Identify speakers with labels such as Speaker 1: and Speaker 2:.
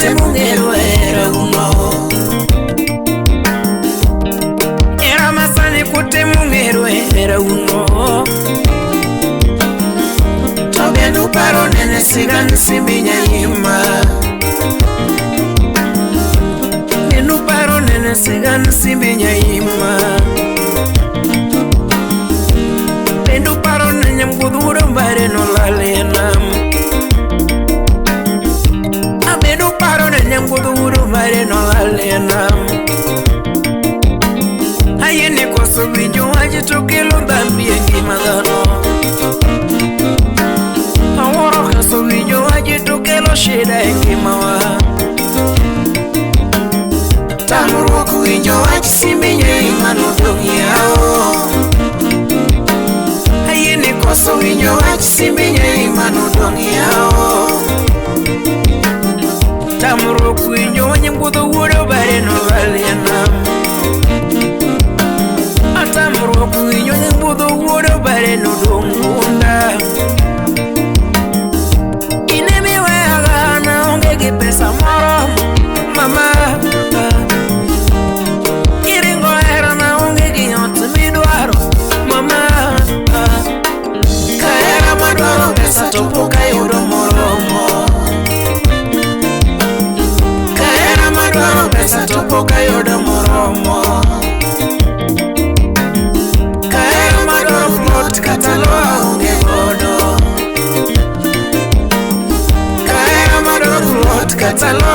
Speaker 1: kote mung'ero hera uno. Hera masani kote mung'ero hera uno. To bende uparo nene sigand Simbi Nyaima. Bende uparo nene sigand Simbi Nyaima. Bende uparo nene mgudhuro mbare nolal e nam. Abedo paro nene mgudhuro mbare nolal e nam. Ayie ni koso winjo wach to kelo dhambi e ngima dhano. Awuoro koso winjo wach to kelo shida e ngimawa. Tamruok winjo wach Simbi Nyaima nodong' yawo. Ayie ni koso winjo wach Simbi Nyaima nodong' yawo. Tamruok winjo wach Mgudho wuod Obare nolal e nam. Atamruok winjo wach Mgudho wuod Obare nodong' gunda. In emiweyaga naonge gi pesa moro mama. Iringo hera naonge gi ot midwaro mama. Ka hera madwaro pesa to pok ayudo moromo. Ka hera madwaro pesa to pok ayudo moromo. Ka hera madwaro plot kata lo aonge godo. Ka hera madwaro plot kata lo